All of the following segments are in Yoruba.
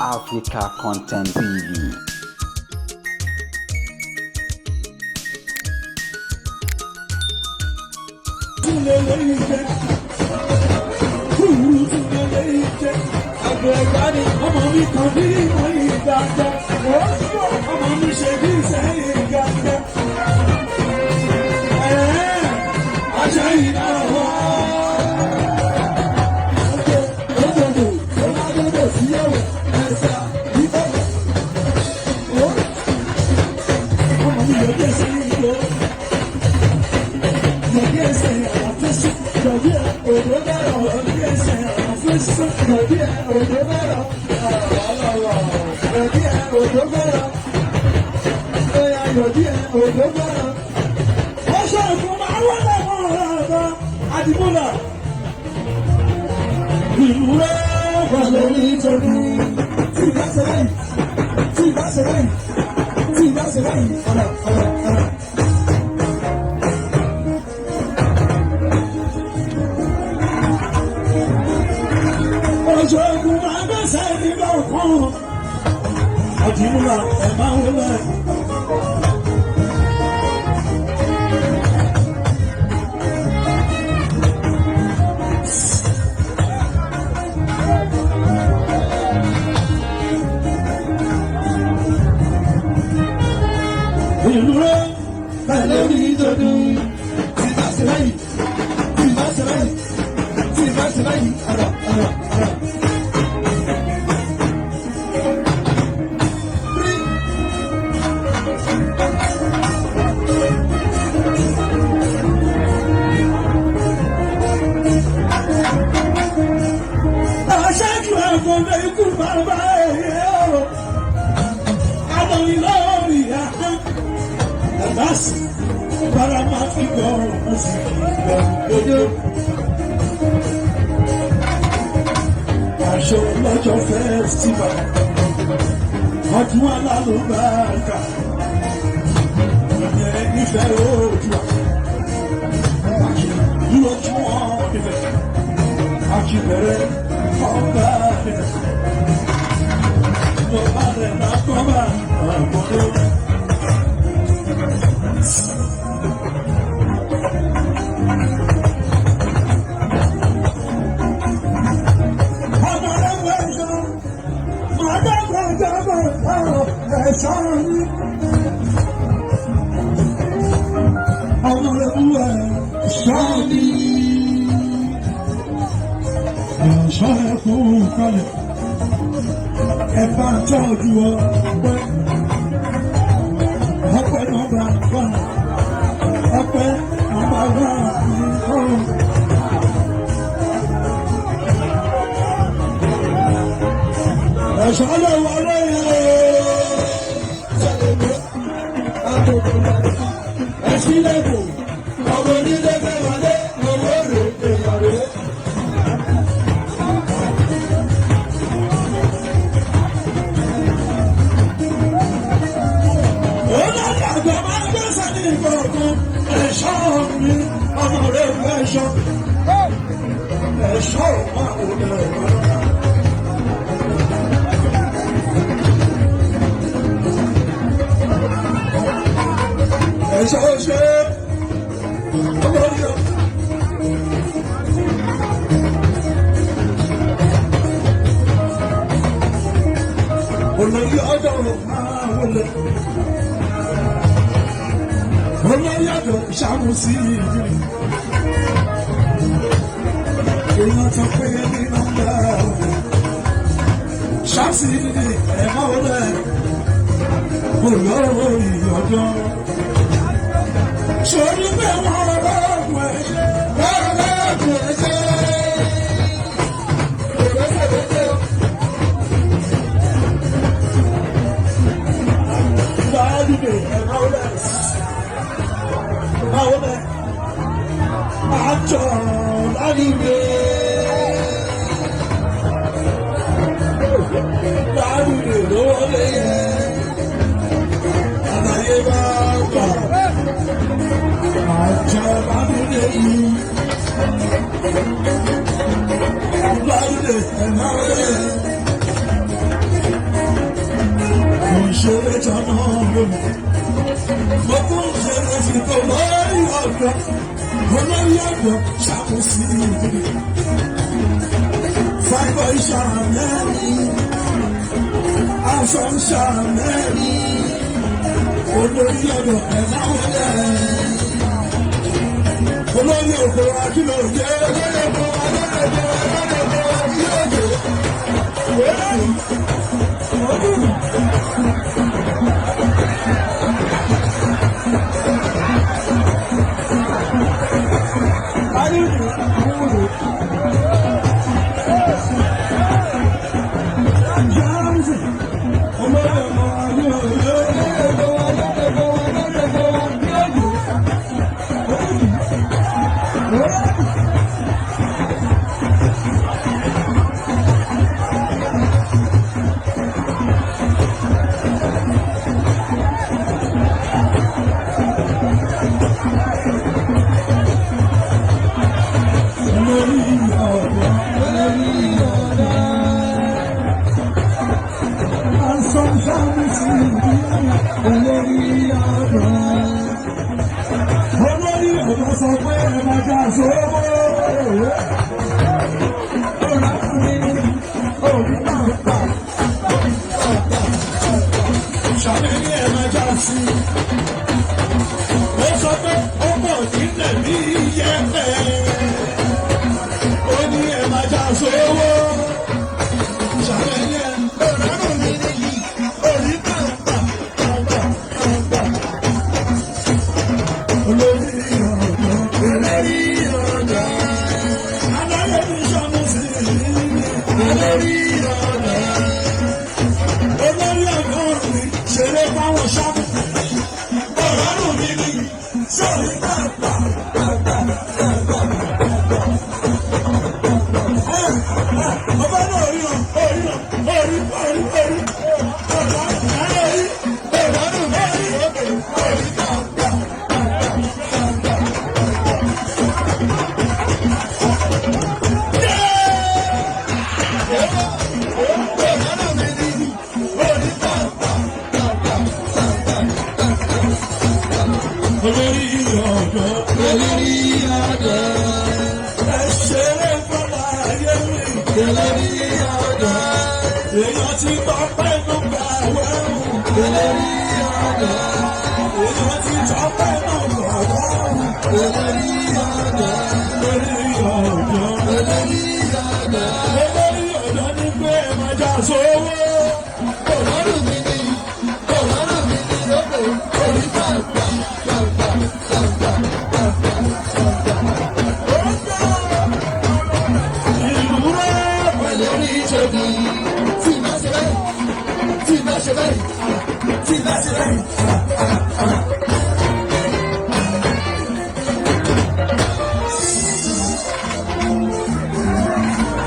Africa Content TV. Ọmọ mi kan bí wọ́n yìí dáadáa, ọmọ mi ṣe bí sẹ́yìn gàgà. Ajá yìí náà wá. Ọmọ mi yóò dé sẹ́yìn lọ. Ìlú rẹ̀ wà lórí ìtọ́jú tí ìbá ṣe báyìí, tí ìbá ṣe báyìí, tí ìbá ṣe báyìí, ọ̀rọ̀ ọ̀rọ̀ ọ̀rọ̀. Ọjọ́ ogun máa gbẹ́sẹ̀ nígbà kan. Àdìmúlà ẹ̀ máa ń wọlé. Ìlú rẹ̀ bẹ́ẹ̀ lórí ìdọ́dún. Tí ìbá ṣe báyìí, tí ìbá ṣe báyìí, tí ìbá ṣe báyìí, ọ̀rọ̀ ọ̀rọ̀ ọ̀rọ̀. Aṣáájú ẹ̀fọn ikú bàbá ẹ̀yẹ ọ̀rọ̀. Adọ̀rin lórí ahọ́n. Àbáṣe bára máa fi gbọ́ ọ̀rọ̀ sí ìgbà òde. Aṣọ lọ́jọ́ fẹ́stíbà. Ọdún alálùbáàkà. Ìyẹn nífẹ̀ẹ́ Oòduà. Lójú wọn nífẹ̀ẹ́. Àjìbẹ̀rẹ̀ ọba nífẹ̀ẹ́. Ọba rẹ̀ máa kọ́ bá àgbọ̀dọ̀. Ẹ bá ń tọ́jú ọpẹ́, ọpẹ́ nọ́mbà wá, ọpẹ́ nọ́mbà wá nìkan. Ẹ̀ṣọ́ ló wọlé Ẹ̀sílẹ̀kùn, ọmọ onílé fẹ́ wọlé, owó rè èèyàn rè. Olódàgbà máa ń gbèsè ní ìgbọ̀ngàn. Ẹ̀ṣọ́ mi, ọmọ rẹ̀ fẹ́ ṣọ́. Ẹ̀ṣọ́ máa wò lẹ̀ wọ́n. Ẹ̀ṣọ́ ṣe ọmọ rẹ̀. Olórí ọjọ́ máa wọlé. Olórí ọjọ́ ìṣàmùsí ìdílé. Èèyàn tó pé ní nọ́mbà òun. Ṣáàsì ìdílé ẹ̀ máa wọlé. Olórí ọjọ́. Sori pé wọ́n rọ́ọ̀gùn ẹ̀ ṣe. Wọ́n lọ́ọ̀kùn ẹ̀ṣẹ́. Òróró Lálùdè ẹ̀ máa wọlé. Máa wọlé. Àjọ lálùdè. Lálùdè ló wọlé yẹn. Àlàyé bá gbà. Àjọ lálùdè yìí. Lálùdè ẹ̀ máa wọlé. Ṣeré jọ̀nà lónìí. Mo tún ṣeré sí tó lórí ọ̀dọ́. Olórí ọ̀dọ́ ṣàkóso ìdílé. Fáìbọ̀ ìṣàmẹ́rin. Aṣọ ìṣàmẹ́rin. Olórí ọ̀dọ́ ẹ̀ máa wọlé. Olórí òkò akílòyè. Olórí òkò olórí òkò olórí òkò akílòyè. Olórí ọ̀dọ́ sọ pé ẹ máa já sówó. Ṣàmì ní ẹ máa já sí. Ó sọ pé ó pọ̀ nílẹ̀ bí iyẹ̀pẹ̀. Ó ní ẹ máa já sówó. Ṣàmì ní ẹ ọ̀rọ̀ mi nìyí. Orí pàǹpà pàǹpà pàǹpà. Olórí ọ̀dọ́. Olórí ọ̀dọ́. Adáyé mi ṣàmùsí. Olórí ọ̀dọ́. Olórí ọ̀dọ́ mi ṣeré báwọn ṣàmù. Ọ̀rọ̀ mi ni sọ̀rí pàǹpà pàǹpà pàǹpà pàǹpà. Ọba náà rí ọ, orí ọ, orí, orí, orí. Ọ̀dọ́ orí, ọ̀rọ̀ mi rí, orí pàǹpà pàǹpà pàǹpà. Olórí ọ̀dọ́, Olórí ọ̀dọ́. Ẹ ṣeré fọlá ayé mi. Olórí ọ̀dọ́. Èèyàn ti bá pẹ́ẹ́nù gbà wẹ́rù. Olórí ọ̀dọ́. Èèyàn ti tọ́ pẹ́ẹ́nù gbà wẹ́rù. Olórí ọ̀dọ́. Olórí ọ̀dọ́. Olórí ọ̀dọ́. Olórí ọ̀dọ́ ní pé ẹ máa já sówó. Ọlọ́run mi ni, Ọlọ́run mi ni lóko, orí pàǹpà, pàǹpà, pàǹpà, pàǹpà, pàǹpà. Ìlú rẹ̀ Pẹ̀lú oníṣègùn, tí bá ṣe báyìí, tí bá ṣe báyìí, tí bá ṣe báyìí.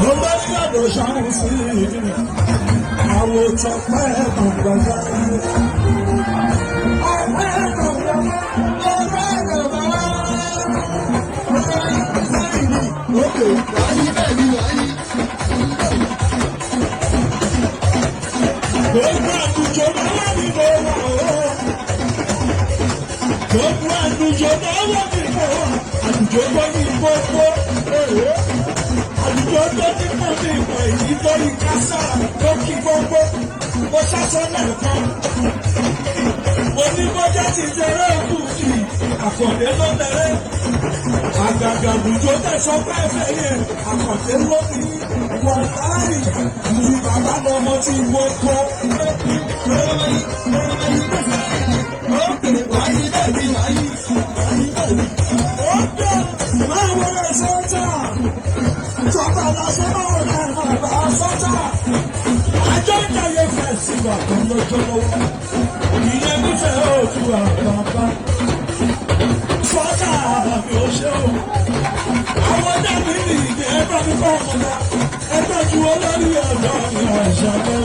Olórí ọ̀dọ́ ṣàwọn sí àwọn tọpẹ́ gbàgbà. Ọpẹ́ bàbá, ọpẹ́ bàbá, ọpẹ́ bàbá. Ókè, wáyé bẹ́ẹ̀ ni wáyé. Gbogbo àdùjọ náà wà ní mo wà ó. Gbogbo àdùjọ náà wà ní mo wà. Àdùjọ tó ní gbogbo. Àdùjọ tó ní kò ní ìmọ̀ èyí tó ní kásá tó kí gbogbo. Mo sásọ lẹ́ẹ̀kan. Mo ní bọ́jà ti jẹrẹ òkú kì í. Àkàndé ló bẹ̀rẹ̀. Àgàgà àdùjọ tẹ̀sán pẹ́ẹ́fẹ́ yẹn. Àkàndé ló ní wọ́n láàyè. Ní bàbá lọmọ tí wọ́n kọ́. Ókè, wáyé bẹ́ẹ̀ ni wáyé. Wáyé bẹ́ẹ̀ ni. Ọjọ́ máa wọlé sọ́jà. Sọ́jà lásán máa wọlé bàbá sọ́jà. Àjọ ìjàyè fẹ̀sìwà kan lọ́jọ́ lọ́wọ́. Ìyẹn nífẹ̀ẹ́ òtún àbàbà. Sọ́jà àmì òṣè o. Àwọn dàbí ní ìgbẹ́ ẹgbẹ́ mi fọ́ ọmọdé. Ẹgbẹ́ ju olórí ọ̀dọ́ mi àṣà lọ.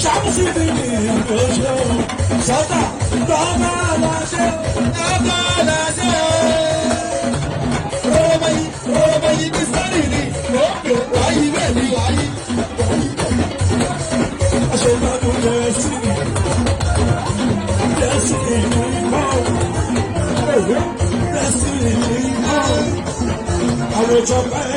Ṣàmùsí ni ìyẹn òṣè o. Sọ́jà lọ́mọ aláṣẹ. Ọba làṣẹ. Rọ́bàyí, rọ́bàyí ní sáré ni. Ókè, wáyé bẹ́ẹ̀ ni wáyé. Aṣègbàdùn lẹ̀ sí mi. Blessing mi kọ́. Blessing mi kọ́. Àwùjọ bẹ́ẹ̀.